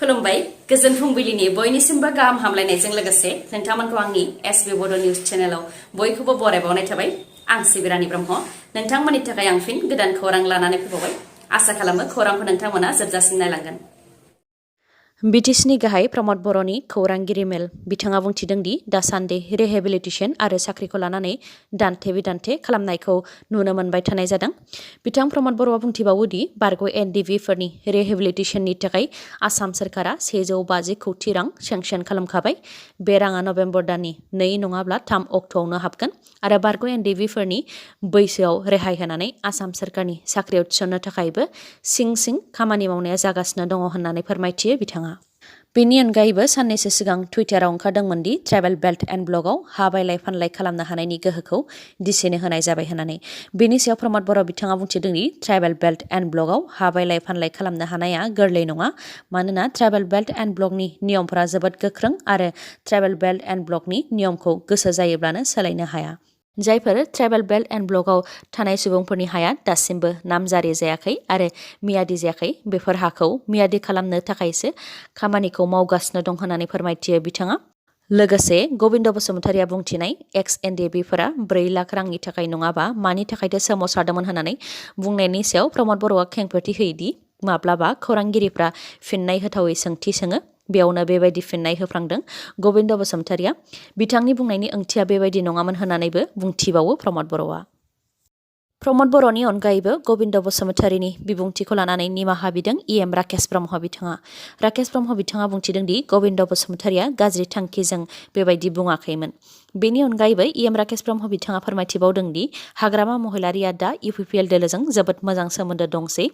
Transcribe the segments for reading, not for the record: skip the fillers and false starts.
खुलुमबाय गोजोन फुंबिलिनि बयनिसिमबो गाहाम हामलायनायजों लोगोसे नोंथांमोनखौ आंनि SB निउज चेनेलाव बयखौबो बरायबावनाय थाबाय। आं सिबिरानि ब्रह्म नोंथांमोननि थाखाय आं फिन गोदान खौरां लानानै फैबावबाय। आसा खालामो खौरांखौ नोंथांमोना जोबजासिम नायलांगोन। BTCनि गाहाय प्रमद बर'नि खौरांगिरि मेल बिथाङा बुंथिदों दि दासान्दि रिहेबिलिटेसन आरो साख्रिखौ लानानै दान्थे बिदान्थे खालामनायखौ नुनो मोनबाय थानाय जादों। बिथां प्रमद बर'आ बुंथिबावो दि बारग' NDFBफोरनि रिहेबिलिटेसननि थाखाय आसाम सोरखारा 150 कौटि रां सेंसन खालामखाबाय। बे राङा नभेम्बर दाननि 2 नङाब्ला 3 अक्ट'आवनो हाबगोन आरो बारग' NDFBफोरनि बैसोआव रेहाय होनानै आसाम सोरखारनि साख्रियाव थिसननो थाखायबो सिं खामानि मावनाया जागासिनो दङ होननानै फोरमायथियो बिथाङा। बेनि अनगायैबो साननैसो सिगां टुइटाराव ओंखारदोंमोन दि ट्राइबेल बेल्ट एन्ड ब्लकआव हा बायलाय फानलाय खालामनो हानायनि गोहोखौ दिसेनो होनाय जाबाय होननानै। बेनि सायाव प्रमद बर' बिथाङा बुंथिदों दि ट्राइबेल बेल्ट एन्ड ब्लकआव हा बायलाय फानलाय खालामनो हानाया गोरलै नङा, मानोना ट्राइबेल बेल्ट एन्ड ब्लकनि नियमफोरा जोबोद गोख्रों आरो ट्राइबेल बेल्ट एन्ड ब्लकनि नियमखौ गोसो जायोब्लानो सोलायनो हाया। जायफोर ट्राइबेल बेल्ट एन्ड ब्लकआव थानाय सुबुंफोरनि हाया दासिमबो नामजारि जायाखै आरो मियादि जायाखै, बेफोर हाखौ मियादि खालामनो थाखायसो खामानिखौ मावगासिनो दं होननानै फोरमायथियो बिथाङा। लोगोसे गबिन्द बसुमतारिया बुंथिनाय EX-NDFBफोरा 4 लाख रांनि थाखाय नङाबा मानि थाखायथो सोमावसारदोंमोन होननानै बुंनायनि सायाव प्रमद बर'आ खेंफोरथि होयोदि माब्लाबा खौरांगिरिफ्रा फिननाय होथावै सोंथि सोङो, बेयावनो बेबायदि फिननाय होफ्रांदों गबिन्द बसुमतारिया। बिथांनि बुंनायनि ओंथिया बेबायदि नङामोन होननानैबो बुंथिबावो प्रमद बर'आ। प्रमद बर'नि अनगायैबो गबिन्द बसुमतारिनि बिबुंथिखौ लानानै निमाहा बिदों EM राकेश ब्रह्म बिथाङा। राकेश ब्रह्म बिथाङा बुंथिदों दि गबिन्द बसुमतारिया गाज्रि थांखिजों बेबायदि बुङाखैमोन। बेनि अनगायैबो EM राकेश ब्रह्म बिथाङा फोरमायथिबावदों दि हाग्रामा महिलारिया दा UPPL दोलोजों जोबोद मोजां सोमोन्दो दंसै।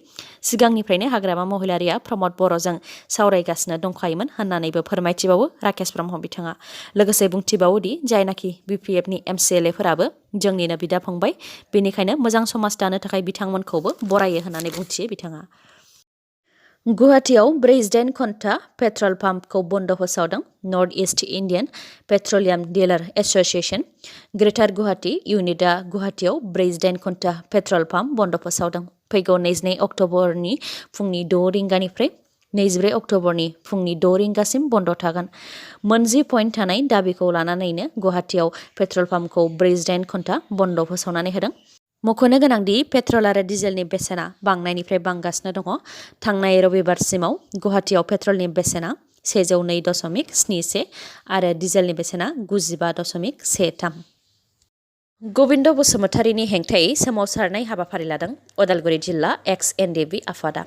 सिगांनिफ्रायनो हाग्रामा महिलारिया प्रमद बर'जों सावरायगासिनो दंखायोमोन होननानैबो फोरमायथिबावो राकेश ब्रह्म बिथाङा। लोगोसे बुंथिबावो दि जायनाखि BPFनि MCLAफोराबो जोंनिनो बिदा फंबाय, बेनिखायनो मोजां समाज दानो थाखाय बिथांमोनखौबो बरायो होननानै बुंथियो बिथाङा। गुवाहाटीआव 48 घन्टा पेट्रल पाम्पखौ बन्द फोसावदों north east Indian petroleum dealer association. Greater Guwahati इउनिटआ गुवाहाटीआव 48 घन्टा पेट्रल पाम्प बन्द फोसावदों। फैगौ 22 अक्ट'बरनि फुंनि 6 रिंगानिफ्राय 24 अक्ट'बरनि फुंनि 6 रिंगासिम बन्द थागोन। 10 पइन्ट थानाय दाबिखौ लानानैनो गुवाहाटीआव पेट्रल पाम्पखौ 48 घन्टा बन्द फोसावनानै होदों। मख'नो गोनांदि पेट्रल आरो डिजेलनि बेसेना बांनायनिफ्राय बांगासिनो दङ। थांनाय रबिबारसिमाव गुवाहाटीआव पेट्रलनि बेसेना 102.71 आरो डिजेलनि बेसेना 95.13। गबिन्द बसुमतारिनि हेंथायै सोमावसारनाय हाबाफारि लादों उदालगुरि जिल्ला EX-NDFB आफादा।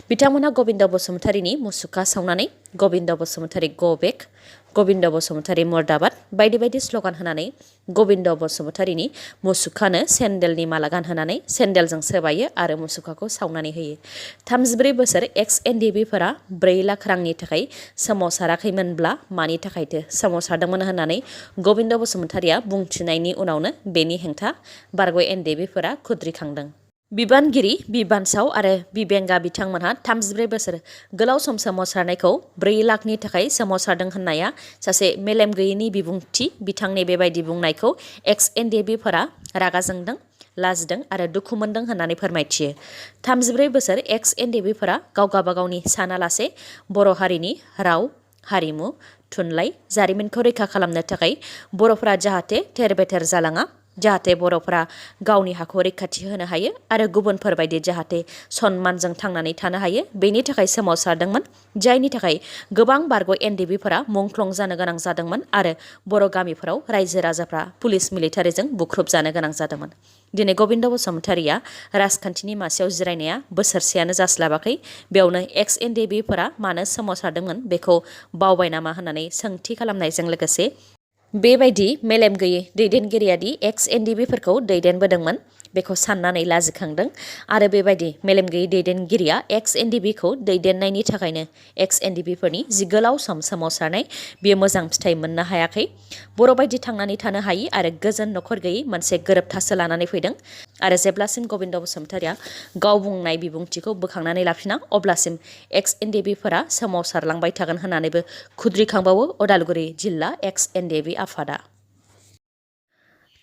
बिथांमोनहा गबिन्द बसुमतारिनि मुसुखा सावनानै गबिन्द बसुमतारि गो बेक, गबिन्द बसुमतारि मुर्दाबाद बायदि बायदि स्लगान होनानै गबिन्द बसुमतारिनि मुसुखानो सेन्देलनि माला गानहोनानै सेन्देलजों सोबायो आरो मुसुखाखौ सावनानै होयो। 34 बोसोर EX-NDFBफोरा 4 लाख रांनि थाखाय सोमावसाराखैमोनब्ला मानि थाखायथो सोमावसारदोंमोन होननानै गबिन्द बसुमतारिया बुंथिनायनि उनावनो बेनि हेंथा बारग' NDFBफोरा खुद्रिखांदों। बिबानगिरि बिबानसाव आरो बिबेंगा बिथांमोनहा 34 बोसोर गोलाव सम सोमावसारनायखौ 4 लाखनि थाखाय सोमावसारदों होननाया सासे मेलेम गैयैनि बिबुंथि। बिथांनि बेबायदि बुंनायखौ EX-NDFBफोरा रागा जोंदों, लाजिदों आरो दुखु मोनदों होननानै फोरमायथियो। 34 बोसोर EX-NDFBफोरा गाव गावबागावनि सानालासे बर' हारिनि राव, हारिमु, थुनलाइ, जारिमिनखौ रैखा खालामनो थाखाय बर'फोरा जाहाथे थेर बेथेर जालाङा, जाहाथे बर'फोरा गावनि हाखौ रैखाथि होनो हायो आरो गुबुनफोरबायदि जाहाथे सन्मानजों थांनानै थानो हायो, बेनि थाखाय सोमावसारदोंमोन। जायनि थाखाय गोबां बारग' NDFBफोरा मुंख्लं जानो गोनां जादोंमोन आरो बर' गामिफोराव रायजो राजाफ्रा पुलिस मिलिटारिजों बुख्रुब जानो गोनां जादोंमोन। दिनै गबिन्द बसुमतारिया राजखान्थिनि मासियाव जिरायनाया बोसोरसेयानो जास्लाबाखै। बेयावनो EX-NDFBफोरा मानो सोमावसारदोंमोन बेखौ बावबाय नामा होननानै सोंथि खालामनायजों लोगोसे बेबायदि मेलेम गैयै दैदेनगिरियादि EX-NDFBफोरखौ दैदेनबोदोंमोन बेखौ साननानै लाजिखांदों आरो बेबायदि मेलेम गैयै दैदेनगिरिया EX-NDFBखौ दैदेननायनि थाखायनो EX-NDFBफोरनि जि गोलाव सम सोमावसारनाय बेयो मोजां फिथाइ मोननो हायाखै। बर' बायदि थांनानै थानो हायि आरो गोजोन न'खर गैयै मोनसे गोरोबथासो लानानै फैदों आरो जेब्लासिम गबिन्द बसुमतारिया गाव बुंनाय बिबुंथिखौ बोखांनानै लाफिना अब्लासिम EX-NDFBफोरा सोमावसारलांबाय थागोन होननानैबो खुद्रिखांबावो उदालगुरि जिल्ला EX-NDFB आफादा।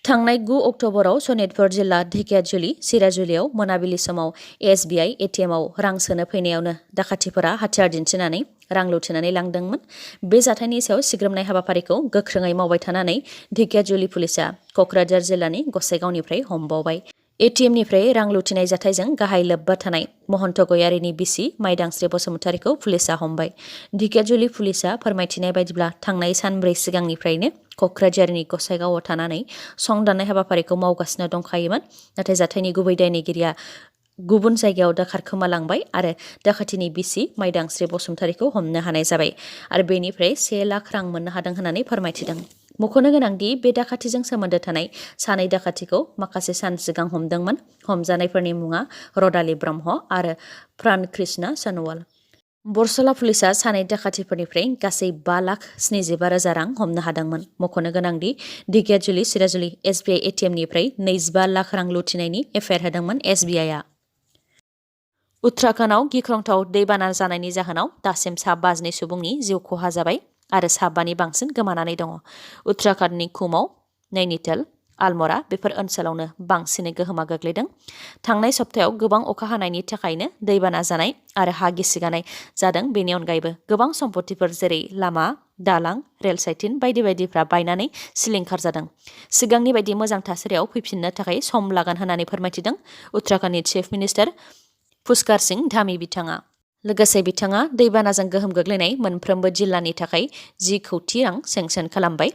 थांनाय 9 अक्ट'बराव सनितपुर जिल्ला ढेकियाजुलि सिराजुलियाव मोनाबिलि समाव SBI ATMआव रां सोनो फैनायावनो दाखाथिफोरा हाथियार दिन्थिनानै रां लुथिनानै लांदोंमोन। बे जाथायनि सायाव सिग्रोमनाय हाबाफारिखौ गोख्रोङै मावबाय थानानै ढेकियाजुलि पुलिसा क'क्राझार जिल्लानि गसाइगावनिफ्राय हमबावबाय। एटिएमनिफ्राय रां लुथिनाय जाथायजों गाहाय लोब्बा थानाय महन्त गयारिनि बिसि माइदांस्रि बसुमतारिखौ पुलिसा हमबाय। ढेकियाजुलि पुलिसा फोरमायथिनाय बायदिब्ला थांनाय सानब्रै सिगांनिफ्रायनो क'क्राझारनि गसाइगावआव थानानै संदाननाय हाबाफारिखौ मावगासिनो दंखायोमोन। नाथाय जाथायनि गुबै दायनिगिरिया गुबुन जायगायाव दाखार खोमालांबाय आरो दाखाथिनि बिसि माइदांस्रि बसुमतारिखौ हमनो हानाय जाबाय आरो बेनिफ्राय 1 लाख रां मोननो हादों होननानै फोरमायथिदों। मख'नो गोनांदि बे दाखाथिजों सोमोन्दो थानाय सानै दाखाथिखौ माखासे सान सिगां हमदोंमोन। हमजानायफोरनि मुङा रदालि ब्रह्म आरो प्राण कृष्ण सनवाल। बरसला पुलिसा सानै दाखाथिफोरनिफ्राय गासै 5,75,000 रां हमनो हादोंमोन। मख'नो गोनांदि ढेकियाजुलि सिराजुलि SBI एटिएमनिफ्राय 25 लाख रां लुथिनायनि एफआइआर होदोंमोन SBIआ। उत्तराखन्डआव गिख्रंथाव दैबाना जानायनि जाहोनाव दासिम सा 5 सुबुंनि जिउ खहा जाबाय आरो सा 5 बांसिन गोमानानै दङ। उत्तराखन्डनि कुमाव, नैनीताल, आलमरा बेफोर ओनसोलावनो बांसिनै गोहोमा गोग्लैदों। थांनाय सप्तायाव गोबां अखा हानायनि थाखायनो दैबाना जानाय आरो हा गिसिगानाय जादों। बेनि अनगायैबो गोबां सम्पतिफोर जेरै लामा, दालां, रेल साइटिन बायदि बायदिफ्रा बायनानै सिलिंखार जादों। सिगांनि बायदि मोजां थासारियाव फैफिननो थाखाय सम लागोन होननानै फोरमायथिदों उत्तराखन्डनि चिफ मिनिस्टार पुष्कर सिंह धामी बिथाङा। लोगोसे बिथाङा दैबानाजों गोहोम गोग्लैनाय मोनफ्रोमबो जिल्लानि थाखाय 10 कौटि रां सेंसन खालामबाय,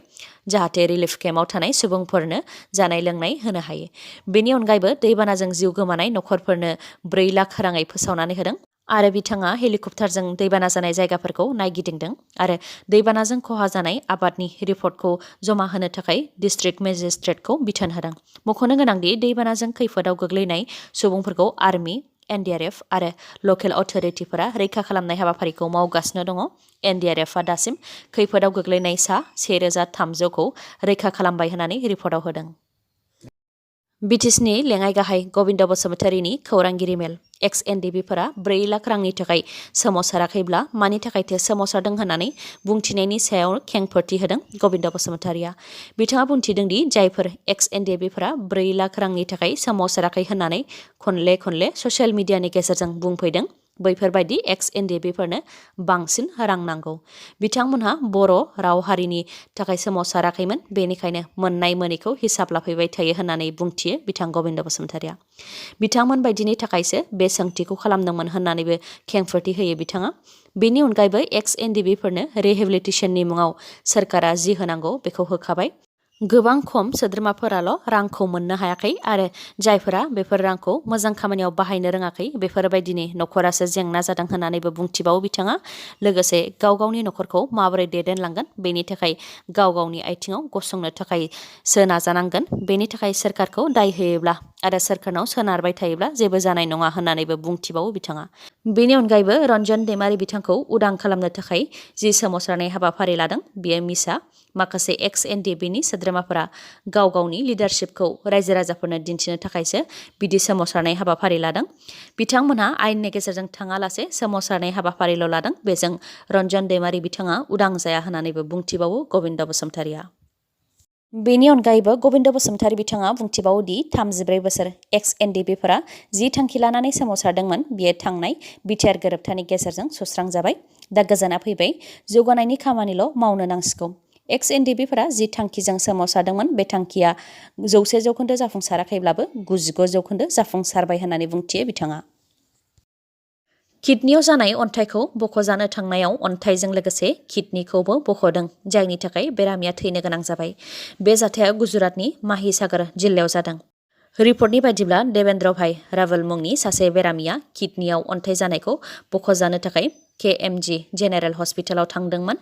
जाहाथे रिलिफ केम्पआव थानाय सुबुंफोरनो जानाय लोंनाय होनो हायो। बेनि अनगायैबो दैबानाजों जिउ गोमानाय नखरफोरनो 4 लाख राङै फोसावनानै होदों आरो बिथाङा हेलिकप्टारजों दैबाना जानाय जायगाफोरखौ नायगिदिंदों आरो दैबानाजों खहा जानाय आबादनि रिपर्टखौ जमा होनो थाखाय डिस्ट्रिक्ट मेजिस्ट्रेटखौ बिथोन होदों। मख'नो गोनांदि दैबानाजों खैफोदाव गोग्लैनाय सुबुंफोरखौ आर्मि, NDRF आरो लकेल अथ'रिटिफोरा रैखा खालामनाय हाबाफारिखौ मावगासिनो दङ। NDRFआ दासिम खैफोदाव गोग्लैनाय सा 1,300खौ रैखा खालामबाय होननानै रिपर्टआव होदों। BTCनि लेङाइ गाहाय गबिन्द बसुमतारिनि खौरांगिरि मेल EX-NDFB 4 लाख रांनि थाखाय सोमावसाराखैब्ला मानि थाखायथो सोमावसारदों होननानै बुंथिनायनि सायाव खेंफोरथि होदों गबिन्द बसुमतारिया। बिथाङा बुंथिदों दि जायफोर EX-NDFB 4 लाख रांनि थाखाय सोमावसाराखै होननानै खनले खनले ससियेल मिडियानि गेजेरजों बुंफैदों, बैफोरबायदि EX-NDFBफोरनो बांसिन रां नांगौ। बिथांमोनहा बर' राव हारिनि थाखाय सोमावसाराखैमोन, बेनिखायनो मोननाय मोनैखौ हिसाब लाफैबाय थायो होननानै बुंथियो बिथां गबिन्द बसुमतारिया। बिथांमोन बायदिनि थाखायसो बे सोंथिखौ खालामदोंमोन होननानैबो खेंफोरथि होयो बिथाङा। बेनि अनगायैबो EX-NDFBफोरनो रिहेबिलिटेसननि मुङाव सोरखारा जि होनांगौ बेखौ होखाबाय। गोबां खम सोद्रोमाफोराल' रांखौ मोननो हायाखै आरो जायफोरा बेफोर रांखौ मोजां खामानियाव बाहायनो रोङाखै बेफोरबायदिनि नखरासो जेंना जादों होननानैबो बुंथिबावो बिथाङा। लोगोसे गाव गावनि नखरखौ माबोरै दैदेनलांगोन बेनि थाखाय गाव गावनि आथिङाव गसंनो थाखायसो नाजानांगोन। बेनि थाखाय सोरखारखौ दाय होयोब्ला आरो सोरखारनाव सोनारबाय थायोब्ला जेबो जानाय नङा होननानैबो बुंथिबावो बिथाङा। बेनि अनगायैबो रन्जन दैमारि बिथांखौ उदां खालामनो थाखाय जि सोमावसारनाय हाबाफारि लादों बेयो मिसा। माखासे EX-NDFBनि सोद्रोमाफोरा गाव गावनि लिडारशिपखौ रायजो राजाफोरनो दिन्थिनो थाखायसो बिदि सोमावसारनाय हाबाफारि लादों। बिथांमोनहा आयेननि गेजेरजों थाङालासे सोमावसारनाय हाबाफारिल' लादों। बेजों रन्जन दैमारि बिथाङा उदां जाया होननानैबो बुंथिबावो गबिन्द बसुमतारिया। बेनि अनगायैबो गबिन्द बसुमतारि बिथाङा बुंथिबावो दि 34 बोसोर EX-NDFBफोरा जि थांखि लानानै सोमावसारदोंमोन बियो थांनाय बिटिआर गोरोबथानि गेजेरजों सुस्रांजाबाय। दा गोजोना फैबाय, जौगानायनि खामानिल' मावनो नांसिगौ। EX-NDFBफोरा जि थांखिजों सोमावसारदोंमोन बे थांखिया 100% जाफुंसाराखैब्लाबो 99% जाफुंसारबाय होननानै बुंथियो बिथाङा। किडनियाव जानाय अन्थाइखौ बख'जानो थांनायाव अन्थाइजों लोगोसे किडनिखौबो बख'दों, जायनि थाखाय बेरामिया थैनो गोनां जाबाय। बे जाथाया गुजरातनि माहिसागर जिल्लायाव जादों। रिपर्टनि बायदिब्ला देवेन्द्र भाई रावल मुंनि सासे बेरामिया किडनियाव अन्थाइ जानायखौ बख'जानो थाखाय KMG जेनेरेल हस्पिटालाव थांदोंमोन,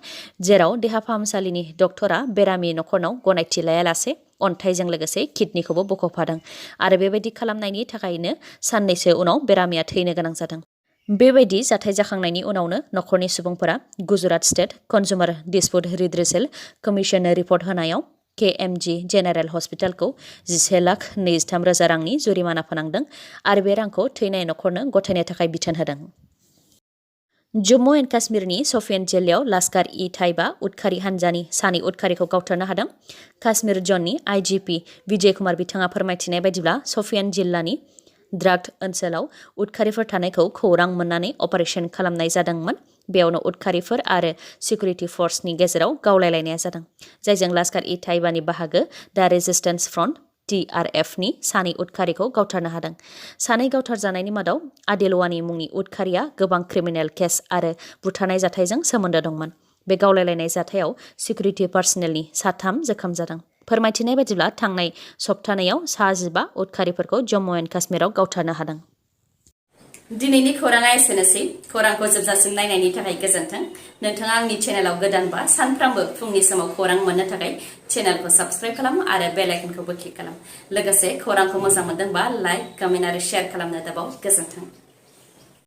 जेराव देहा फाहामसालिनि डक्टरा बेरामि नखरनाव गनायथि लायालासे अन्थाइजों लोगोसे किडनिखौबो बख'फादों आरो बेबायदि खालामनायनि थाखायनो साननैसो उनाव बेरामिया थैनो गोनां जादों। बेबायदि जाथाय जाखांनायनि उनावनो नखरनि सुबुंफोरा Gujarat state consumer dispute रिड्रेसेल कमिशननो report होनायाव KMG जेनेरेल हस्पिटालखौ 11,23,000 रांनि जुरिमाना फोनांदों आरो बे रांखौ थैनाय नखरनो गथायनो थाखाय बिथोन होदों। जम्मु एन्ड काश्मीरनि शपियान जिल्लायाव लाश्कार-इ-ताइबा उदखारि हान्जानि सानै उदखारिखौ गावथारनो हादों। काश्मीर जननि IGP विजय कुमार बिथाङा फोरमायथिनाय बायदिब्ला शपियान जिल्लानि द्राग्ड ओनसोलाव उदखारिफोर थानायखौ खौरां मोननानै अपारेशन खालामनाय जादोंमोन। बेयावनो उदखारिफोर आरो सिकिउरिटि फर्सनि गेजेराव गावलायलायनाया जादों जायजों लास्कार इ ताइबानि बाहागो दा रेजिस्टेन्स फ्रन्ट TRFनि सानै उदखारिखौ गावथारनो हादों। सानै गावथारजानायनि मादाव आदिलवानी मुंनि उदखारिया गोबां क्रिमिनेल केस आरो बुथारनाय जाथायजों सोमोन्दो दंमोन। बे गावलायलायनाय जाथायाव सिकिउरिटि पार्सनेलनि 3 जोखोम जादों। फोरमायथिनाय बायदिब्ला थांनाय सप्तानैयाव 15 उदखारिफोरखौ जम्मु एन्ड काश्मीराव गावथारनो हादों। दिनैनि खौराङा एसेनोसै। खौरांखौ जोबजासिम नायनायनि थाखाय गोजोन्थों। नोंथाङा आंनि चेनेलाव गोदानबा सानफ्रामबो फुंनि समाव खौरां मोननो थाखाय चेनेलखौ साबस्क्राइब खालाम आरो बेल आइकनखौबो क्लिक खालाम। लोगोसे खौरांखौ मोजां मोनदोंबा लाइक, कमेन्ट आरो शेयार खालामनो दाबाव। गोजोन्थों।